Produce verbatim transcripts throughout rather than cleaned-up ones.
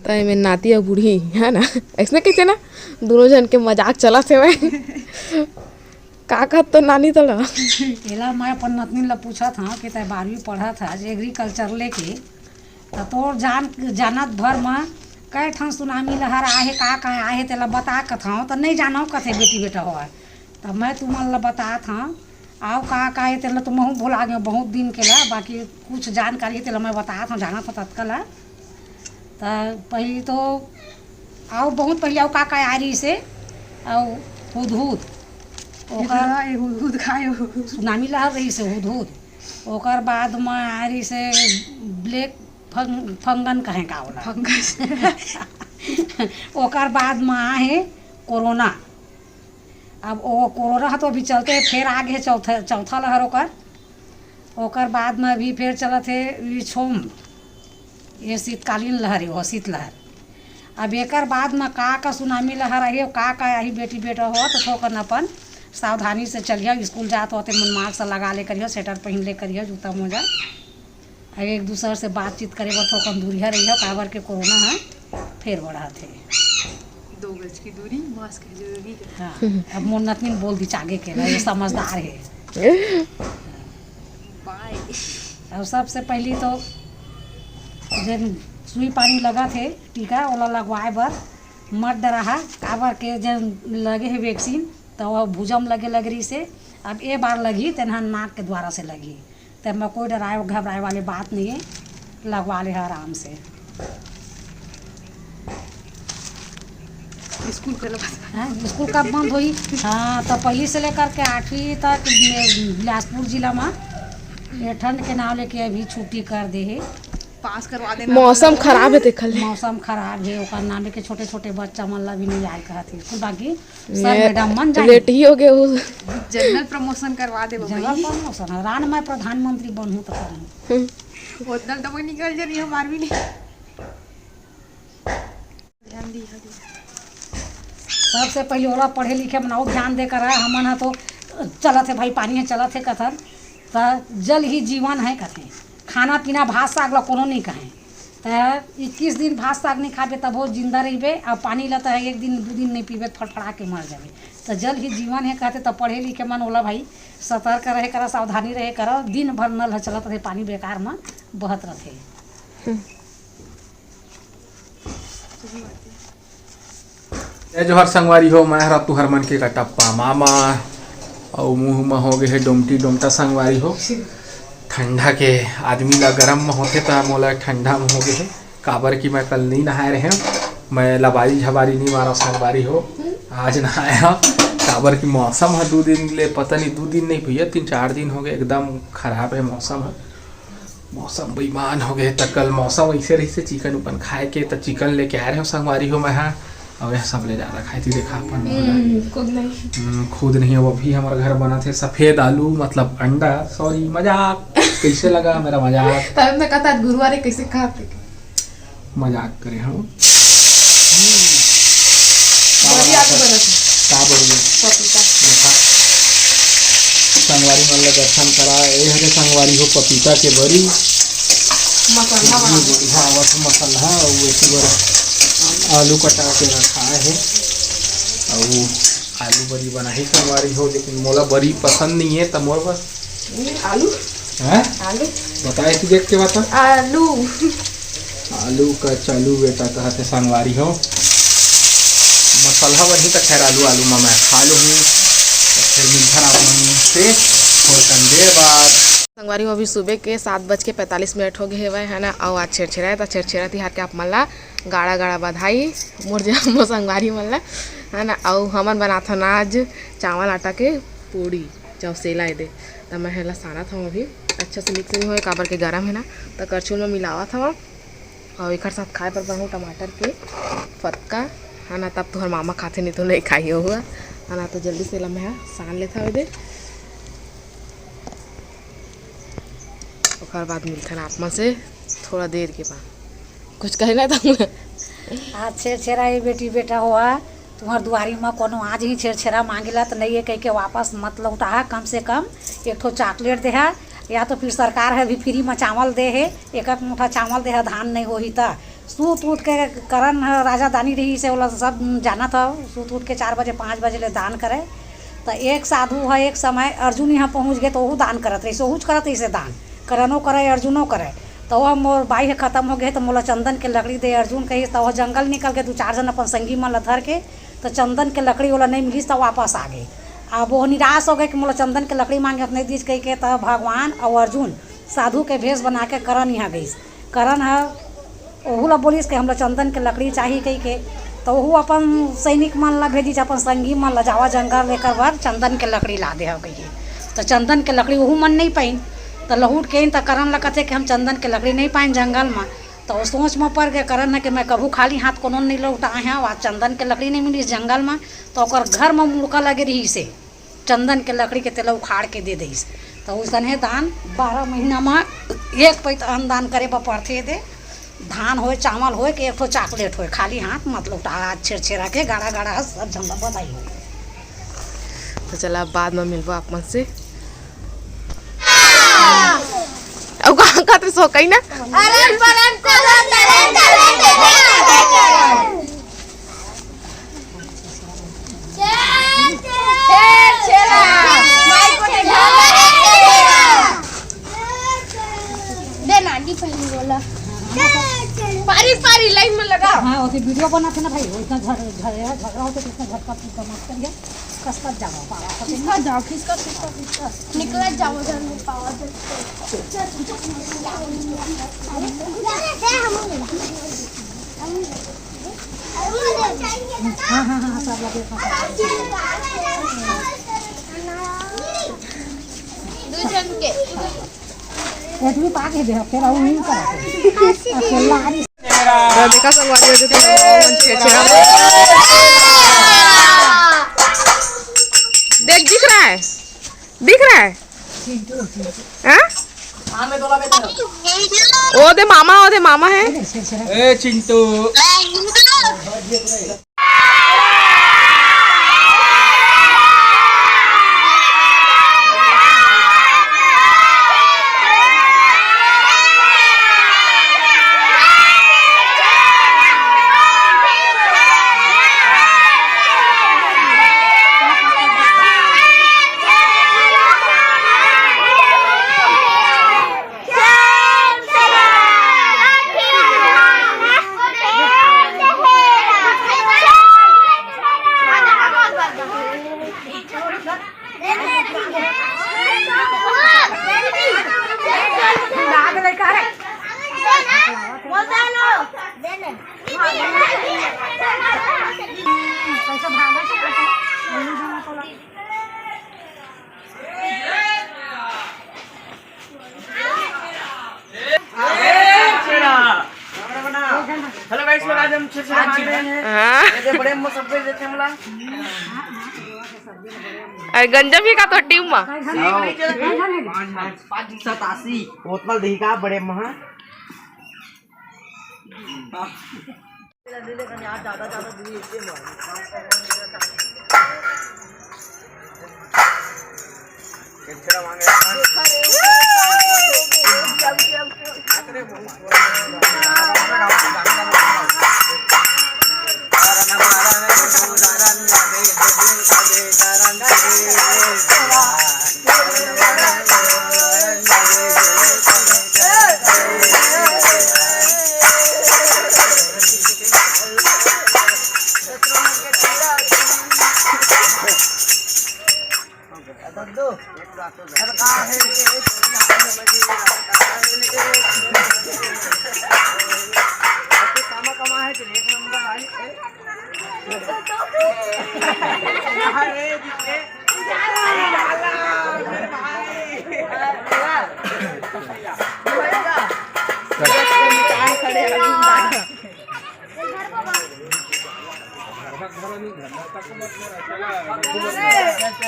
त एमे नाती अउ बूढ़ी, है ना? अइसने कहिथे ना, दूनों झन के मजाक चलत हेवय। का कहत तो नानी तोला? एला मैं अपन नतनीन ल पूछत हंव कि तैं बारहवीं पढ़त हस, एग्रीकल्चर लेके, त तोर जान, जानत भर म कई ठन सुनामी लहर आहे, का का आहे, तेला बता कथंव, त नइ जानव कथे बेटी बेटा होवय। त मैं तुमन ल बतात हंव, अउ का का हे, तेला तो महूं भुला गेंव बहुत दिन के ला, बाकी कुछ जानकारी हे, तेला मैं बतात हंव, जानत हंव ततका ला। त पहिली तो, अउ बहुत पहिली अउ का का आय रहिस हे, अउ हुदहुद, ओकर हिदुआ, ए हुदहुद का हे? सुनामी लहर रहिस हे हुदहुद, ओकर बाद म आय रहिस हे ब्लैक फंग-, फंगन कहें का ओला? फंगस। ओकर बाद म आहे कोरोना। अब ओ कोरोना ह तो अभी चलते हे, फेर आ गे चौथा, चौथा लहर ओकर। ओकर बाद म अभी फेर चलत हे ई छोम, ये शीतकालीन लहर हे, वो शीत लहर। अब एकर बाद म का का सुनामी लहर आही, का का आही, बेटी बेटा हो, त थोकन अपन सावधानी से चलिहव। स्कूल जात हो, तेन मन मास्क लगा ले करिहव, स्वेटर पहिन ले करिहव, जूता मोजा। अब एक दूसर से बातचीत करे बर थोकन दूरिहा रहिहव, काबर के कोरोना ह फेर बढ़त हे। दो गज की दूरी, मास्क है जरूरी है। हाँ, अब मोर नतनीन बोल दिस आगे के ला, ये समझदार हे। बाय। अउ सबसे पहिली तो जेन सुई पानी लगत हे टीका, ओला लगवाए बर मत डराहा, काबर के जेन लगे हे वैक्सीन, त वो भुजा म लगे लग रहिस हे, अब ए बार लगही, तेन ह नाक के द्वारा से लगही। तेमा कोई डराए घबराए वाली बात नहीं है, लगवा ले आराम से। स्कूल कब बंद? हाँ, स्कूल कब बंद होही? हाँ, त पहिली से लेकर के आठवीं तक ये बिलासपुर जिला म ये ठंड के नाव लेके अभी छुट्टी कर दे हे। पास करवा देना। मौसम खराब हे, तेखर ले। मौसम खराब हे, ओकर नाम लेके छोटे-छोटे बच्चा मन ला भी नहीं आए कहत हे स्कूल, बाकी सर ये मैडम मन जाही। लेट ही हो गए वो। जनरल प्रमोशन करवा देबो जनरल भाई। प्रमोशन, रान मैं प्रधानमंत्री बनहूँ त करहूँ। हम्म। ओतना तो निकल जानी हमार भी नहीं। ध्यान दी, हाँ दी। सबसे पहले ओला पढ़े लिखे बनाओ, ध्यान दे कर, हमन ह तो चलत हे भाई, पानी ह चलत हे कथन, त जल ही जीवन है कथे। खाना पीना, भात साग ला कोनो नहीं कहे। त इक्कीस दिन भात साग नहीं खाबे तभो जिंदा रहिबे, अउ पानी ला त एक दिन दू दिन नहीं पीबे त फड़फड़ा के मर जाबे। त जल ही जीवन है कहते, त पढ़े लिखे मन ओला भाई सतर्क रहे करा, सावधानी रहे करा। दिन भर नल ह चलत रहे, पानी बेकार म बहत रथे। जय जोहार संगवारी हो, मैं हरा तुहर मन के कटप्पा मामा, अउ मुंह म हो गे हे डोमटी डोमटा संगवारी हो। ठंडा के आदमी ला गरम म होथे, त मोला ठंडा म हो गे हे, काबर कि मैं कल नइ नहाए रहेंव। मैं लबारी झबारी नइ मारंव संगवारी हो, आज नहाए हंव, काबर कि मौसम ह दू दिन ले, पता नहीं, दू दिन नहीं भैया, तीन चार दिन हो गए, एकदम खराब है मौसम ह। मौसम बेईमान हो गए, त कल मौसम ऐसे रहिस हे चिकन उकन खाए के, त चिकन लेके आए रहेंव संगवारी हो मैं हा। अब यह सबले ज्यादा खाए थी, देखा अपन हम्म, खुद नहीं। हम्म, खुद नहीं, अब अभी हमर घर बनत हे सफेद आलू, मतलब अंडा, सॉरी, मजाक। कैसे लगा मेरा मजाक? तब मैं कहता गुरुवार है, कैसे खाते? मजाक करे हंव। बढ़िया आलू बनत हे। का बढ़िया? पपीता। देखा, संगवारी मन ला दर्शन करा, ए हरे संगवारी हो पपीता के बरी। मसाला ये बना। बढ़िया आवत हे मसाला, अउ एती बर आलू कटा के रखा हे, अउ आलू बरी बनाही संगवारी हो, लेकिन मोला बरी पसंद नहीं है, त मोर बर ये आलू? हैं? आलू? बताए तू देख के बता। आलू। आलू का चालू बेटा कहत हे संगवारी हो। मसाला बनही त खैर आलू, आलू म मैं खा लूहूँ। त फिर मिलथन आप मन से थोड़कन देर बाद। संगवारी हो, अभी सुबह के सात बज के पैंतालीस मिनट हो गए हवय, है ना? अउ आज छेरछेरा हे, त छेरछेरा तिहार के आप मन ला गाड़ा गाड़ा बधाई, मोर जम्मो संगवारी मन ला, है ना? अउ हमन बनाथन आज चावल आटा के पूड़ी, चौसेला ए दे। त मैं एला सानत हवं अभी, अच्छा से मिक्स नहीं होए, काबर के गरम है ना, त करछुल में मिलावत हवं। अउ एकर साथ खाए बर बनाहूँ टमाटर के फतका, है ना, तब तोहर मामा खाथे, नहीं तो नहीं खाही ओहू ह, है ना। तो जल्दी से एला मैं ह सान लेथव ए दे, ओकर बाद मिलथन आप मन से थोड़ा देर के बाद। कुछ कहना था? आज छेरछेरा ए बेटी बेटा होवय, तुम्हर दुआरी म कोनो आज ही छेरछेरा मांगेला त नइये कहिके वापस मत लौटाहा, कम से कम एक ठो चॉकलेट देहा, या तो फिर सरकार ह भी फ्री म चावल दे हे, एक एक मुठा चावल देहा, धान नइ होही त सूत उठ के करन ह राजा दानी रहिस हे, ओला सब जानत हव। सूत उठ के चार बजे, पाँच बजे ले दान करे। त एक साधु ह एक समय अर्जुन इहाँ पहुँच गे, त ओहू दान करत रहिस, ओहूच करत रहिस हे दान। करनो करे, अर्जुनो करे। त ओह मोर बाई ह खतम हो गे, त मोला चंदन के लकड़ी दे, अर्जुन कहिस। त ओह जंगल निकल गे, दू चार झन अपन संगी मन ला धर के, त चंदन के लकड़ी ओला नइ मिलिस, त वापस आ गे। अब ओह निराश हो गे कि मोला चंदन के लकड़ी मांगे, त नइ दिस कहिके, त भगवान अउ अर्जुन साधु के भेष बना के करन इहाँ गइस। करन ह ओहू ला बोलिस कि हमला चंदन के लकड़ी चाही कहिके, त ओहू अपन सैनिक मन ला भेजिस, अपन संगी मन ला, "जावा जंगल, एकर बर चंदन के लकड़ी ला देहव," कहिके। त चंदन के लकड़ी ओहू मन नइ पाइन, त लहुट के आइन, त करन ला कथे कि हम चंदन के लकड़ी नइ पाइन जंगल म। त ओ सोच म पर गे करन ह कि मैं कभू खाली हाथ कोनो नइ लहुटाए हंव, आज चंदन के लकड़ी नइ मिलिस जंगल म, त ओकर घर म मुड़का लगे रिहिस हे। चंदन के लकड़ी के तेला उखाड़ के दे देइस। त उसने दान बारह महीना म एक पइत अन्न दान करे बर पड़थे दे। धान होय, चावल होय, के एक ठो चॉकलेट होय, खाली हाथ मत लौटा, छेरछेरा के गाड़ा गाड़ा ह सब झन ल बधाई हो। त चला, अब बाद म मिलबो आप मन से। अउ कहाँ खातिर सो कही ना? अरे, परम करो, तरह तरह के छेर, छेरा। माई को दे। दे ना, आंटी पहले बोला। पारी, पारी, लाइन में लगा। हाँ, ओके, वीडियो बनाथे ना भाई, वो इतना झग-, झग-, झगड़ा होथे तो इतना झटका फुटका मत करिए। खिसकत जाओ, पावा खिसकत जाओ, खिसकत, खिसकत, खिसकत। निकलत जाओ, जल्दी पावा, जल्दी। हाँ, हाँ, हाँ, सब लगे, हाँ, सब लगे। दू जन के। एक भी पाके दे, फिर आऊ नहीं करते। अकेला आदमी। तो देखा संगवारी हो, जो तो मंच के चेहरा। देख, दिख रहा है, दिख रहा है। हाँ? ओ दे मामा, ओ दे मामा है। ए चिंटू। हेलो गाइस, लोग आज हम छेरछेरा मांग रहे हैं। हाँ। ये दे बड़े अम्मा सब दे देते हमला। अरे गंजा भी का तो टीम में। पाँच सतासी। बोतल दही का बड़े अम्मा।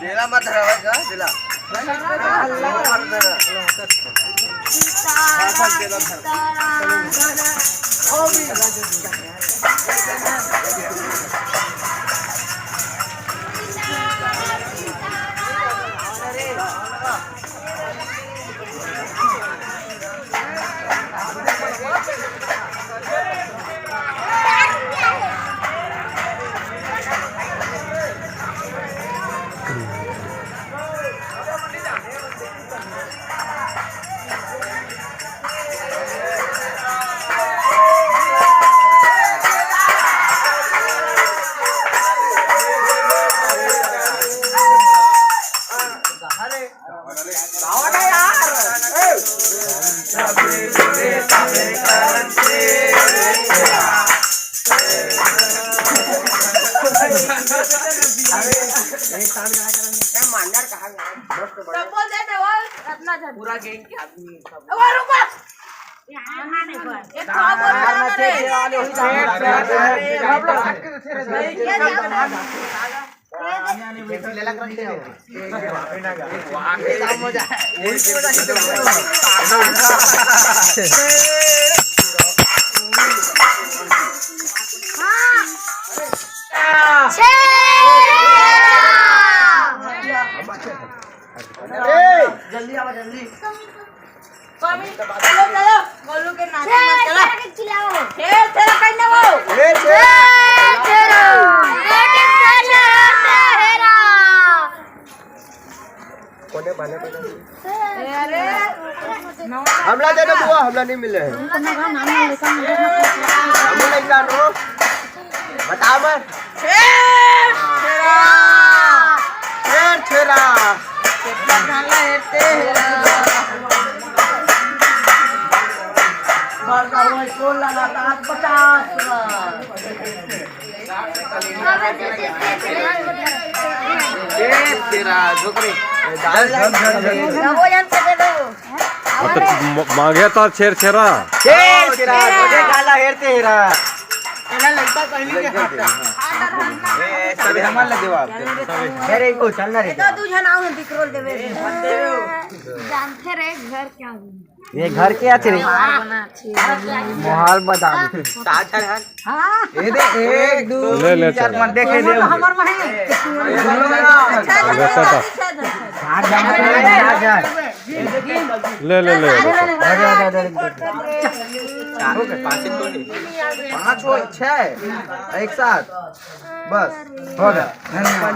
बेला मत धरावा का, बेला। सब बोल देते हो, इतना झन। पूरा गैंग के आदमी सब। वो रुको। ये कहाँ बोल रहा है रे? जल्दी आवा, जल्दी। स्वामी, चलो, चलो, गोलू के नाच में चलो। खेल, खेल, कहीं ना वो। कोने बने बने। अरे, हमला दे दो बुआ, हमला नहीं मिले हैं। हमला लइका नो। बता मत। हे तेरा। हे तेरा। कितना गाना है तेरा। बार बार वही को लगातार पचास बार। ए तेरा झोकरी। डाल, डाल, डाल, डाल। मतलब म-, मांगे तो छेर छेरा। छेर छेरा, गोटे काला हेरते हेरा। ए, सब हमन ला देवा। अरे, को चल ना रे। तो दू झन आओ, हम बिकरोल देवे। जानते रहे घर क्या हुआ? ये घर के आथे रे। मोहाल बदाम। साठ हन। हाँ। ये दे, एक, दो, ले, ले, तीन, चार, चल। पाँच, देखे दे। हमर में है। लेता था। ले, ले, ले। चार हो गए, पाँच ही तो नहीं। पाँच हो, छह, एक साथ। बस, हो गया। धन्यवाद।